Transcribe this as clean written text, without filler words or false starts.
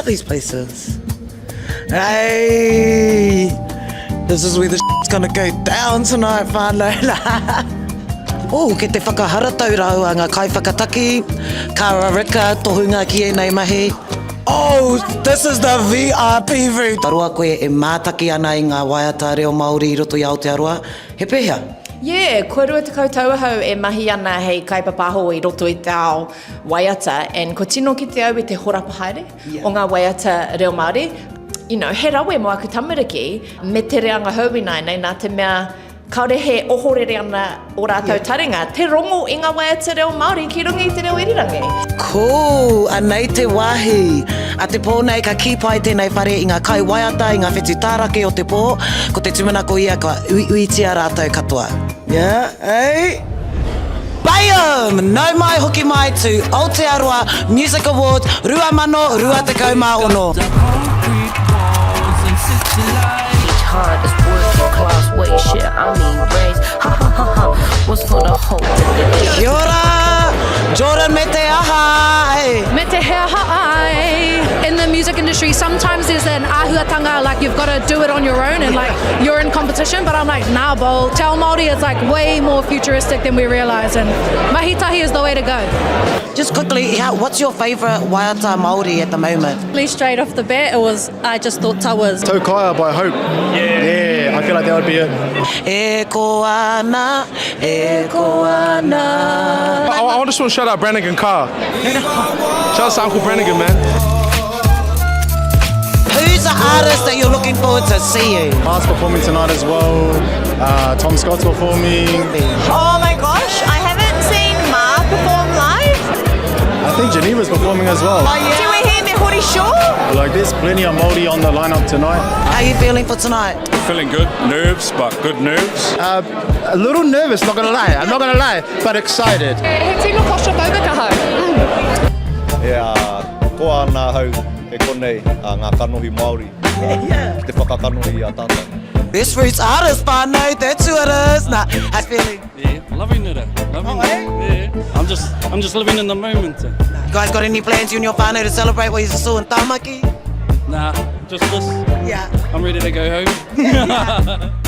about these places. Hey! This is where the shit's gonna go down tonight, whānau. Oh, kei te whakaharatau rāua ngā kaiwhakataki, Kara Rika, tohunga ki ēnei mahi. Oh, this is the VIP room. Roa koe e mātaki ana i ngā waiata reo Māori i roto i Aotearoa, he pēhea? Yeah, kua 20 tau ahau e mahi ana hei kaipapaho i roto i te ao waiata and kua tino kite au i te horapa haere o ngā waiata reo Māori. You know, he rawe mō aku tamariki me te reanga hou ināianei nā te mea kāore he ohorere ana ō rātou taringa te rongo i ngā waiata reo Māori ki runga i te reo irirangi. Cool! Anei te wāhi! A te pō nei ka kī pai tēnei whare i ngā kaiwaiata, i ngā whetū tārake o te pō, ko te tūmanako ia ka uiuitia rātou katoa. Yeah, hey! Bam! Nau mai hoki mai to Aotearoa Music Awards 2026. Kia ora! Jordan me te aha! Hey. Me te he aha ai! In the music industry sometimes there's an āhuatanga like you've got to do it on your own and like you're in competition but I'm like nah bro, te ao Māori is like way more futuristic than we realise and mahi tahi is the way to go. Just quickly, how, what's your favourite waiata Māori at the moment? Straight off the bat it was I just thought Tawas. Taukaia by Hope. Yeah. Yeah, I feel like that would be it. E ko ana, e ko ana. I, I just want to shout out Brannigan Carr. Shout out to Uncle Brannigan, man. Who's the artist that you're looking forward to seeing? Mark's performing tonight as well. Uh, Tom Scott's performing. Oh my gosh, I haven't seen Ma perform live. I think Geneva's performing as well. Oh, yeah. Te Wehi me Hori Shaw. Like there's plenty of Māori on the lineup tonight. How are you feeling for tonight? Feeling good. Nerves, but good nerves. Uh, a little nervous, not gonna lie. I'm not gonna lie, but excited. He tino claustrophobic ahau. E koa ana ahau e konei ngā kanohi Māori ki te whakakanohi i a tātou. Best Roots artist whānau, that's who it is. Nah, how's feeling? Yeah, loving it. Eh? Loving oh, it. Eh? Yeah. I'm just, I'm just living in the moment. Eh? You guys got any plans, you and your whānau, to celebrate while you're still in Tamaki? Nah, just this. Yeah. I'm ready to go home. yeah.